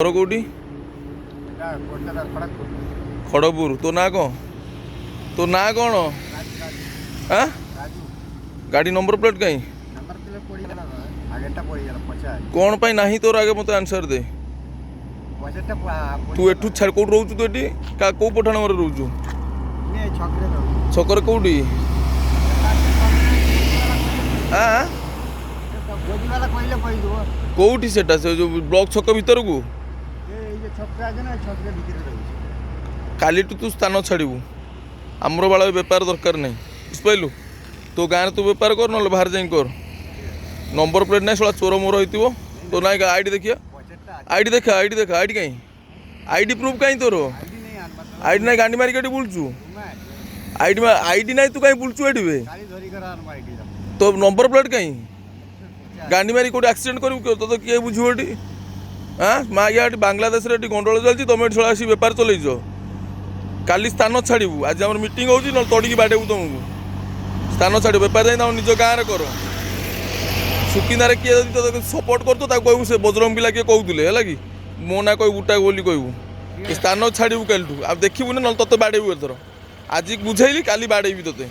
ଘର କେଉଁଠି? ଖଡ଼ଗପୁର। ତୋ ନାଁ କ'ଣ? ତୋ ନାଁ କ'ଣ? ଆଁ, ଗାଡ଼ି ନମ୍ବର ପ୍ଲେଟ୍ କାହିଁ? କ'ଣ ପାଇଁ ନାହିଁ ତୋର? ଆଗେ ମୋତେ ଆନ୍ସର୍ ଦେ। ତୁ ଏଠୁ ଛାଡ଼। କେଉଁଠି ରହୁଛୁ ତୁ ଏଠି? କେଉଁ ପଠାଣ ଘରେ ରହୁଛୁ? ଛକରେ କେଉଁଠି? ଆଁ, କେଉଁଠି ସେଟା? ସେ ଯେଉଁ ବ୍ଲକ ଛକ ଭିତରକୁ? କାଲିଠୁ ତୁ ସ୍ଥାନ ଛାଡ଼ିବୁ। ଆମର ବାଳ ବେପାର ଦରକାର ନାହିଁ, ବୁଝିପାରିଲୁ? ତୋ ଗାଁରେ ତୁ ବେପାର କର, ନହେଲେ ବାହାରେ ଯାଇ କର। ନମ୍ବର ପ୍ଲେଟ୍ ନାହିଁ, ଶଳା ଚୋର ମୋର ହେଇଥିବ। ତୋ ନାଇଁ ଆଇଡ଼ି ଦେଖିବା, ଆଇଡ଼ି ଦେଖା, ଆଇଡ଼ି ଦେଖା। ଆଇଡ଼ି କାହିଁ? ଆଇଡ଼ି ପ୍ରୁଫ୍ କାହିଁ ତୋର? ଆଇଡ଼ି ନାହିଁ, ଗାଣ୍ଡି ମାରିକି ଏଠି ବୁଲୁଛୁ। ଆଇଡ଼ି, ଆଇଡ଼ି ନାହିଁ, ତୁ କାହିଁ ବୁଲୁଛୁ ଏଠି ବେ? ତୋ ନମ୍ବର ପ୍ଲେଟ୍ କାହିଁ? ଗାଣ୍ଡି ମାରି କେଉଁଠି ଆକ୍ସିଡେଣ୍ଟ କରିବୁ, ତୋତେ କିଏ ବୁଝିବ ଏଠି? ଆଁ, ମା ୟା, ଏଠି ବାଂଲାଦେଶରେ ଏଠି ଗଣ୍ଡଗୋଳ ଚାଲିଛି, ତମେ ଏଠି ଶଳା ଆସିକି ବେପାର ଚଲେଇଛ। କାଲି ସ୍ଥାନ ଛାଡ଼ିବୁ। ଆଜି ଆମର ମିଟିଂ ହେଉଛି, ନହେଲେ ତଡ଼ିକି ବାଡ଼େଇବୁ ତମକୁ। ସ୍ଥାନ ଛାଡ଼ିବୁ, ବେପାର ଯାଇ ତମ ନିଜ ଗାଁରେ କର। ସୁକିନ୍ଦାରେ କିଏ ଯଦି ତୋତେ ସପୋର୍ଟ କରୁଥିବ, ତାକୁ କହିବୁ ସେ ବଜରଙ୍ଗ ପିଲା କିଏ କହୁଥିଲେ, ହେଲା କି? ମୋ ନାଁ କହିବୁ, ବୁଟା ବୋଲି କହିବୁ। ଏ ସ୍ଥାନ ଛାଡ଼ିବୁ କାଲିଠୁ, ଆଉ ଦେଖିବୁନି, ନହେଲେ ତୋତେ ବାଡ଼େଇବୁ ଏଥର। ଆଜି ବୁଝେଇଲି, କାଲି ବାଡ଼େଇବି ତୋତେ।